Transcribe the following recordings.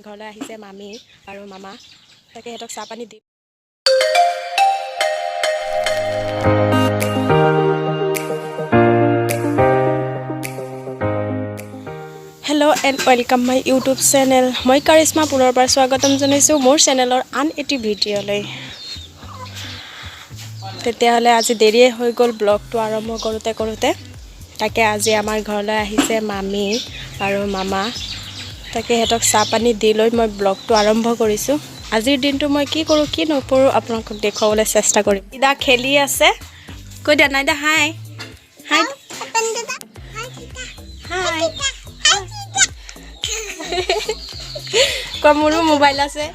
ঘৰলৈ আহিছে মামী আৰু মামা, তাকে সিহঁতক চাহ পানী দিম। Hello and welcome my YouTube channel. মই কাৰিশ্মা পুনৰবাৰ স্বাগতম জনাইছোঁ মোৰ চেনেলৰ আন এটি ভিডিঅ'লৈ। তেতিয়াহ'লে আজি দেৰিয়ে হৈ গ'ল ব্লগটো আৰম্ভ কৰোঁতে কৰোঁতে। তাকে আজি আমাৰ ঘৰলৈ আহিছে মামী আৰু মামা, তাকে সিহঁতক চাহ পানী দি লৈ মই ব্লগটো আৰম্ভ কৰিছোঁ। আজিৰ দিনটো মই কি কৰোঁ কি নকৰোঁ আপোনালোকক দেখুৱাবলৈ চেষ্টা কৰিম। ইদা খেলি আছে, কৈ দিয়া নাইদা, হাই হাই হাই কোৱা, মোৰো মোবাইল আছে,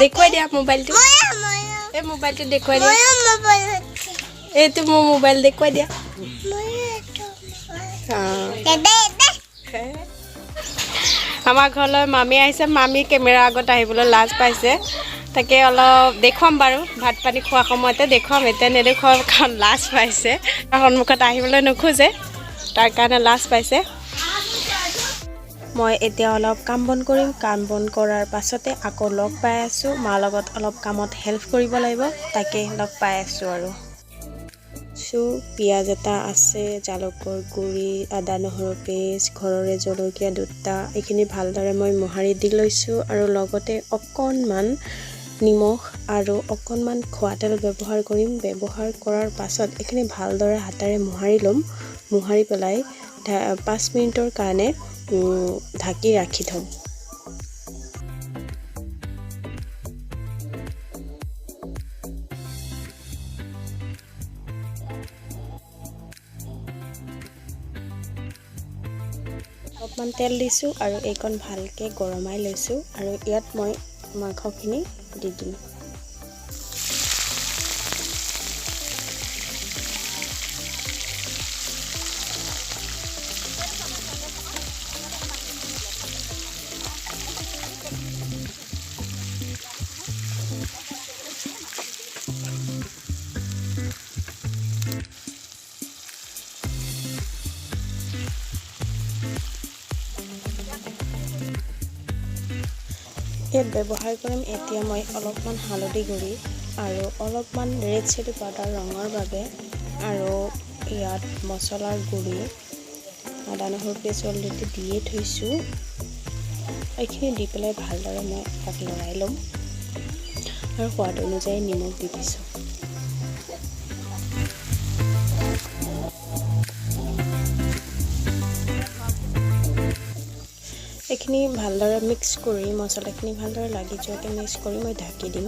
দেখুৱাই দিয়া মোবাইলটো, এই মোবাইলটো দেখুৱাই দিয়া, এইটো মোৰ মোবাইল দেখুৱাই দিয়া। আমাৰ ঘৰলৈ মামী আহিছে, মামী কেমেৰাৰ আগত আহিবলৈ লাজ পাইছে, তাকে অলপ দেখুৱাম বাৰু, ভাত পানী খোৱা সময়তে দেখুৱাম, এতিয়া নেদেখুৱাম কাৰণ লাজ পাইছে, সন্মুখত আহিবলৈ নোখোজে, তাৰ কাৰণে লাজ পাইছে। মই এতিয়া অলপ কাম বন কৰিম, কাম বন কৰাৰ পাছতে আকৌ লগ পাই আছোঁ, মাৰ লগত অলপ কামত হেল্প কৰিব লাগিব, তাকে লগ পাই আছোঁ। আৰু পিঁয়াজ এটা আছে, জালুকৰ গুড়ি, আদা নহৰু পেষ্ট, ঘৰৰে জলকীয়া দুটা, এইখিনি ভালদৰে মই মোহাৰি দি লৈছোঁ। আৰু লগতে অকণমান নিমখ আৰু অকণমান খোৱা তেল ব্যৱহাৰ কৰিম। ব্যৱহাৰ কৰাৰ পাছত এইখিনি ভালদৰে হাতেৰে মোহাৰি ল'ম, মোহাৰি পেলাই 5 মিনিটৰ কাৰণে ঢাকি ৰাখি থ'ম। অলপমান তেল দিছোঁ আৰু এইকণ ভালকৈ গৰমাই লৈছোঁ আৰু ইয়াত মই মাংসখিনি দি দিম। ইয়াত ব্যৱহাৰ কৰিম এতিয়া মই অলপমান হালধি গুড়ি আৰু অলপমান ৰেড চিলি পাউডাৰ ৰঙৰ বাবে, আৰু ইয়াত মছলাৰ গুড়ি, আদা নহৰু পেষ্ট অলৰেডি দিয়ে থৈছোঁ। এইখিনি দি পেলাই ভালদৰে মই তাক লৰাই ল'ম আৰু সোৱাদ অনুযায়ী নিমখ দি দিছোঁ। এইখিনি ভালদৰে মিক্স কৰি মছলাখিনি ভালদৰে লাগি যোৱাকৈ মিক্স কৰি মই ঢাকি দিম।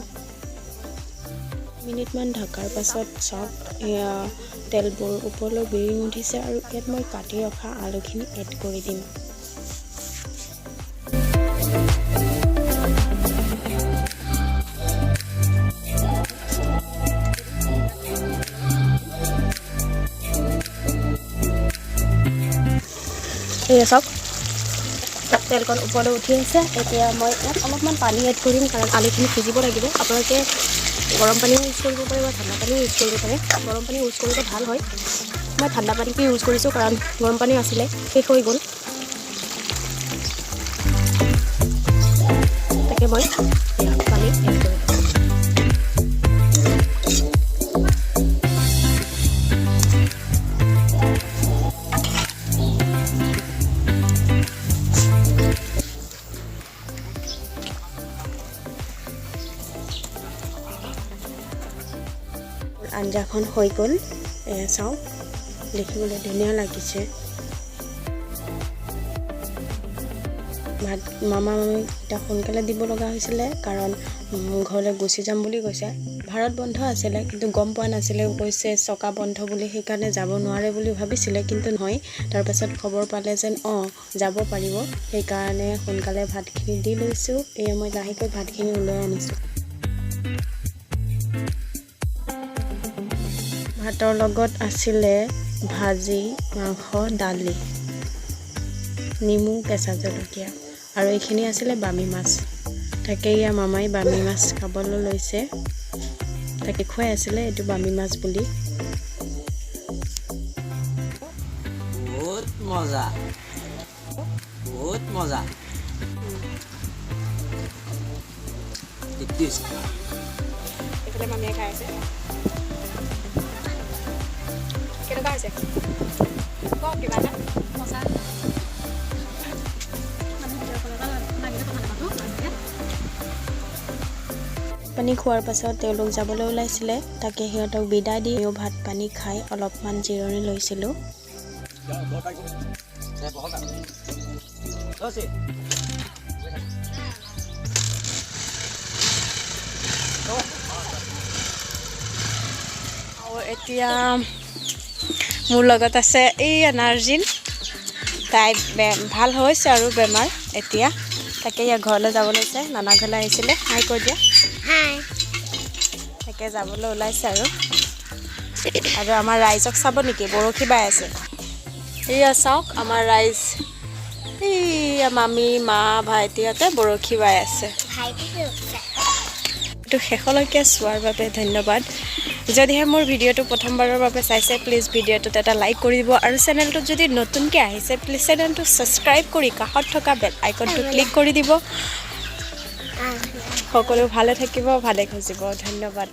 মিনিটমান ঢকাৰ পাছত চাওক এয়া তেলবোৰ ওপৰলৈ বিৰিঙ উঠিছে আৰু ইয়াত মই কাটি ৰখা আলুখিনি এড কৰি দিম। এয়া চাওক তেলকণ ওপৰলৈ উঠি আহিছে। এতিয়া মই ইয়াত অলপমান পানী এড কৰিম কাৰণ আলুখিনি সিজিব লাগিব। আপোনালোকে গৰম পানীও ইউজ কৰিব পাৰে বা ঠাণ্ডা পানীও ইউজ কৰিব পাৰে। গৰম পানী ইউজ কৰিলে ভাল হয়, মই ঠাণ্ডা পানীটো ইউজ কৰিছোঁ কাৰণ গৰম পানী আছিলে শেষ হৈ গ'ল। তাকে মই পানী এড কৰিম। আঞ্জাখন হৈ গ'ল, চাওক দেখিবলৈ ধুনীয়া লাগিছে। ভাত মামা মামীক এতিয়া সোনকালে দিব লগা হৈছিলে কাৰণ ঘৰলৈ গুচি যাম বুলি কৈছে। ভাৰত বন্ধ আছিলে কিন্তু গম পোৱা নাছিলে, কৈছে চকা বন্ধ বুলি, সেইকাৰণে যাব নোৱাৰে বুলি ভাবিছিলে, কিন্তু নহয়। তাৰপাছত খবৰ পালে যেন অঁ যাব পাৰিব, সেইকাৰণে সোনকালে ভাতখিনি দি লৈছোঁ। এয়া মই লাহেকৈ ভাতখিনি ওলাই আনিছোঁ। ভাতৰ লগত আছিলে ভাজি, মাংস, দালি, নেমু, কেঁচা জলকীয়া আৰু এইখিনি আছিলে বামী মাছ। তাকে ইয়াৰ মামাই বামী মাছ খাবলৈ লৈছে, তাকে খুৱাই আছিলে এইটো বামী মাছ বুলি। বহুত মজা, বহুত মজা। দিছে। এইফালে মামীয়ে খাই আছে। কেনেকুৱা হৈছে কওক কিবা এটা। মজা। মানে ভিডিঅ' কলত লাগিলে কথা নাপাতো ভালকে। পানী খোৱাৰ পাছত তেওঁলোক যাবলৈ ওলাইছিলে, তাকে সিহঁতক বিদায় দি ময়ো ভাত পানী খাই অলপমান জিৰণি লৈছিলোঁ। বহক। হৈছে। আৰু এতিয়া মোৰ লগত আছে এই নাৰ্জিন। তাই ভাল হৈছে আৰু বেমাৰ এতিয়া, তাকে ইয়াৰ ঘৰলৈ যাব লৈছে। নানা ঘৰলৈ আহিছিলে। হাই কৈ দিয়া। হাই। তাকে যাবলৈ ওলাইছে আৰু। আৰু আমাৰ ৰাইজক চাব নেকি? বৰশী বাই আছে। এয়া চাওক আমাৰ ৰাইজ, এইয়া মামী, মা, ভাইটিহঁতে বৰশী বাই আছে। ভাইটি। এইটো শেষলৈকে চোৱাৰ বাবে ধন্যবাদ। যদিহে মোৰ ভিডিঅ'টো প্ৰথমবাৰৰ বাবে চাইছে, প্লিজ ভিডিঅ'টোত এটা লাইক কৰি দিব আৰু চেনেলটোত যদি নতুনকৈ আহিছে, প্লিজ চেনেলটো ছাবস্ক্ৰাইব কৰি কাষত থকা বেল আইকনটো ক্লিক কৰি দিব। সকলো ভালে থাকিব, ভালে খুজিব। ধন্যবাদ।